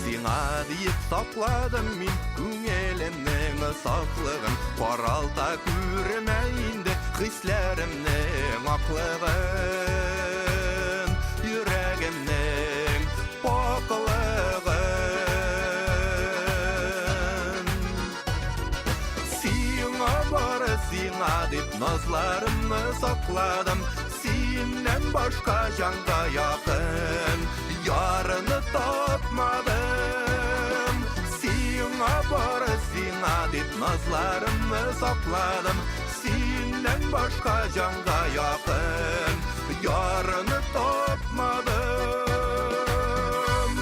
Сиңа диеп сакладым мин күңелемнең сафлыгын, Каралта күрмә инде хисләремнең аклыгын, Йөрәгемнең пакълыгын. Сиңа, бары сиңа дип назларымны сакладым, Синнән башка җанга якын ярны тапмадым. Сиңа, бары сиңа дип назларымны сакладым, Синнән башка җанга якын ярны тапмадым.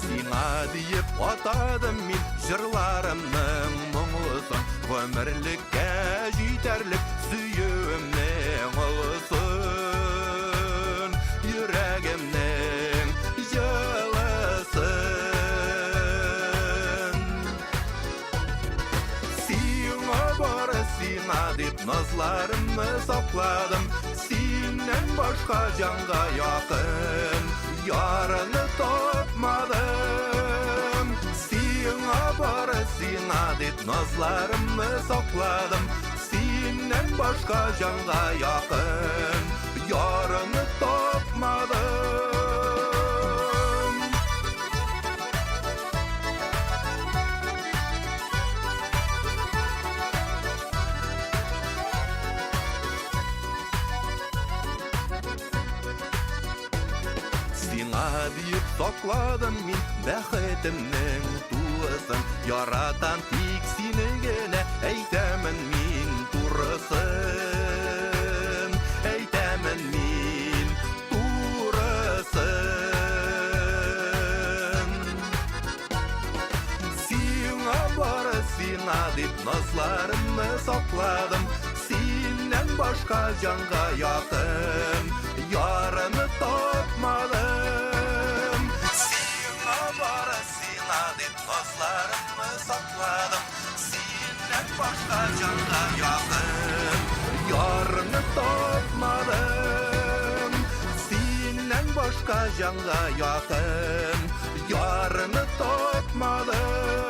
Сиңа диеп атадым мин җырларымның моңлысын, Гомерлеккә җитәрлек сөюемнең олысын, Йөрәгемнең җылысын. Сиңа, бары сиңа дип назларымны сакладым, Синнән башка җанга якын ярны тапмадым. Сиңа, бары сиңа дип назларымны сакладым, Синнән башка җанга якын ярны тапмадым. Сиңа диеп сакладым мин бәхетемнең тулысын, Яратам тик сине генә, әйтәмен мин турысын, Әйтәмен мин турысын. Сиңа, бары сиңа дип назларымны сакладым, Синнән башка җанга якын ярны тапмадым. Сиңа, бары сиңа дип назларымны сакладым, Синнән башка җанга якын ярны тапмадым. Синнән башка җанга якын ярны тапмадым.